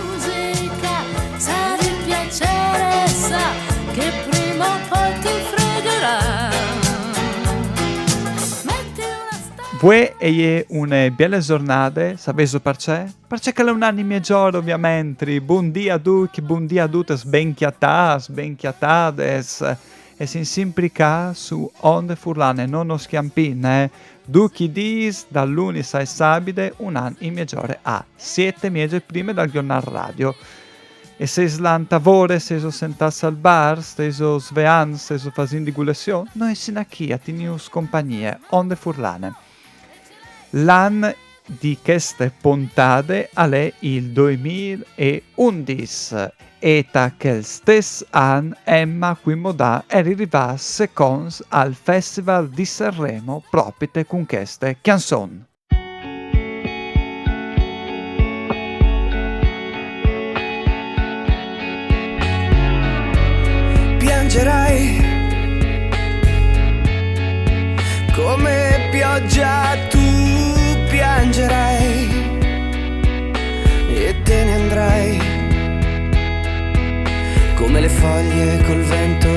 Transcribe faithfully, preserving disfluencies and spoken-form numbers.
Musica, sa di piacere, sa che prima o poi ti fregherà. Metti una sta- Vuê e je une biele zornade, savêso parcè? Parcè che al è un an in miegiore, ovviamente. Bundì a ducj, bundì a dutes, ben cjatâts, ben cjatades. E sin simpri ca su Onde Furlane, no nos cjampìn, eh. Ducj i dîs, dal lunis ae sabide, un an in miegiore a siet e mieze prime dal gjornâl radio. E sêso là in tavore, sêso sentâts al bar, sêso sveant, sêso fasint di gulazion, noi sin achì a tignîus compagnie, Onde Furlane. L'an di cheste pontade al è il doi mil e undis e ta chel stes an Emma Quimodà al è rivât seconts al Festival di Sanremo propite cun cheste cjançon. Piangerai come pioggia, tu piangerai e te ne andrai come le foglie col vento